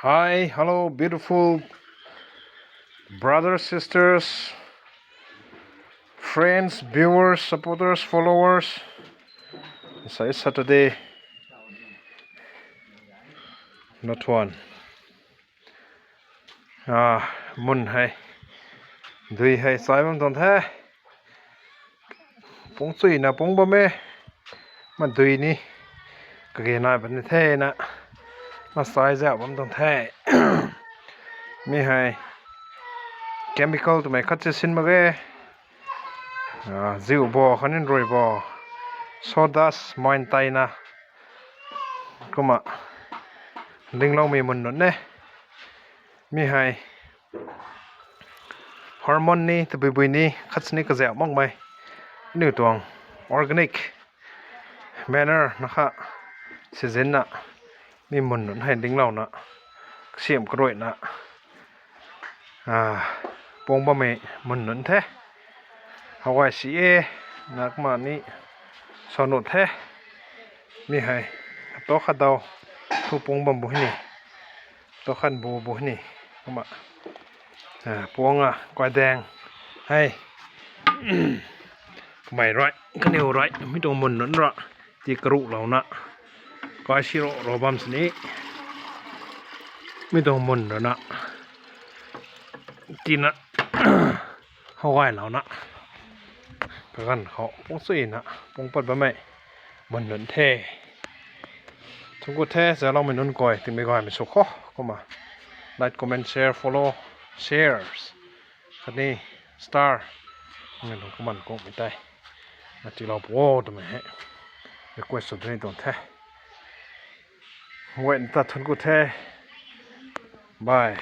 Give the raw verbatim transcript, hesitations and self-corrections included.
Hi, hello, beautiful brothers, sisters, friends, viewers, supporters, followers. It's a Saturday. Not one. Ah, mun hei. Dui hei chai bam tuang the. Pung chuina pung bam e. Ma dui ni kage nai bam ni the na. Ma chai zau bam tuang the. Mi hei chemical twmei khat si sin mak ge. Ah, ziu bo khatni rui bo. Sawdust mine taina. Kumna dingloumei mun nunc e. Mi hei hormone ni, tabui bui ni, khat sini kazauh makmei. Aniu tuang organic manner na kha sizinna, mi mun nunc hei dinglouna, kasiam karuina, ah, pung bammei mun nunc the. How gay si e, na kumna ni sa nuh the. Mi hei, to khat dau, thu pung bam bu hei ni. To khat bu bu hei ni. Kumna, ah, puang a, kuai daeng. Hei. Kamei rui, kaniw rui, mi tuang mun nunc ra. Ti karuhlouna. Kai si ro ro bam sini. Mi tuang mun rana. Tina. How gaylouna. Kaganv khou pung chuina, pung pat bammei mun nunc the. Thungc ku the, zaloumei nunc koi, tingmei gaymei sw kho, kumna like, comment, share, follow, shares. Khatni star. Ngai lung kaman kummei tei. Na tiilou pu o twmei hei request sw dini tuang the. Guayna ta thungc ku the. Bye.